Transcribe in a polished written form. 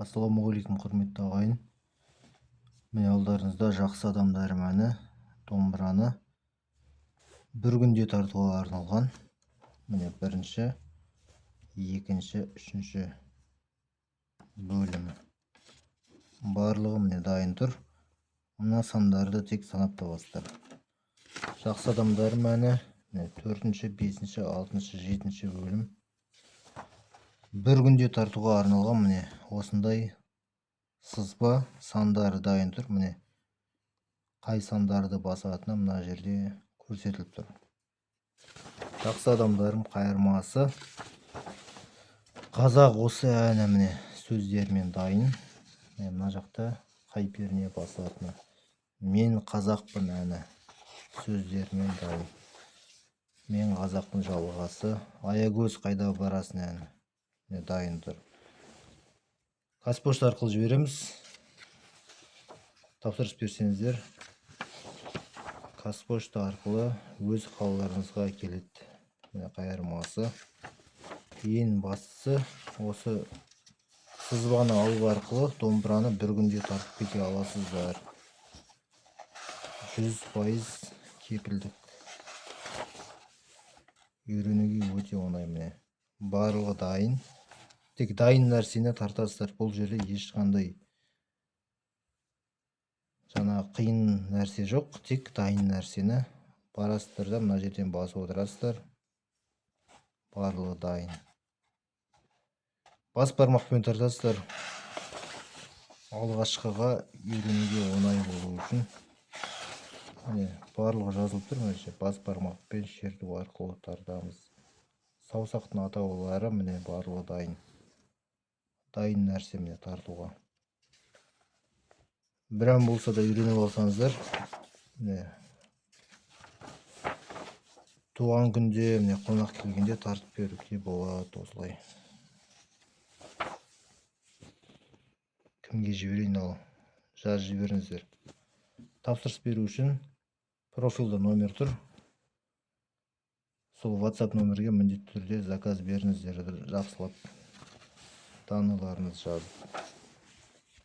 Ассалаумағалейкум, құрметті ағайын! Міне, алдарыңызда «Жақсы адамдар» әні, домбыраны бір күнде тартуға арналған, міне, бірінші, екінші, үшінші бөлімі. Барлығы, міне, дайын тұр. Мына сандарды тек санап табасыздар. «Жақсы адамдар» әні, міне, төртінші, бесінші, алтыншы, жетінші бөлім, бір күнде тартуға арналған. Міне, осындай сызба, сандары дайын тұр. Міне, қай сандарды басатыны мына жерде көрсетіліп тұр. «Жақсы адамдарым» қайырмасы, қазақ осы әні, міне, сөздерімен дайын. Міне, мына жақта қай перне басатыны. «Мен қазақпын» әні сөздерімен дайын. «Мен қазақпын» жалғасы. «Аягөз, қайда барасың» әні, міне, дайын тұр. Қазпошта арқылы жібереміз. Тапсырыс берсеңіздер, Қазпошта арқылы өз қалаларыңызға келеді. Міне, қайырмасы. Ең бастысы, осы сызбаны алу арқылы домбыраны бір күнде тартып кете аласыздар. 100% кепілдік. Үйренуге өте оңай. Міне, барлығы дайын, тек дайын нәрсені тартасыздар. Бұл жерде ешқандай жаңа қиын нәрсе жоқ. Тек дайын нәрсені барасыздар да, мына жерден басып отырасыздар. Барлығы дайын. Бас бармақпен тартасыздар, алғашқыға үйренуге оңай болу үшін. Міне, барлығы жазылып тұр. Мына жерде бас бармақпен шерту арқылы тартамыз. Саусақтың атаулары, міне, барлығы дайын. Дайын нәрсе, міне, тартуға. Бір ән болса да үйреніп алсаңыздар, міне, туған күнде, міне, қонақ келгенде тартып беруге болады осылай. Кімге жіберейін? Ал жазып жіберіңіздер. Тапсырыс беру үшін профильде номер тұр. Сол WhatsApp номерге міндетті түрде заказ беріңіздер, жақсылап данныйларыңызды жазып.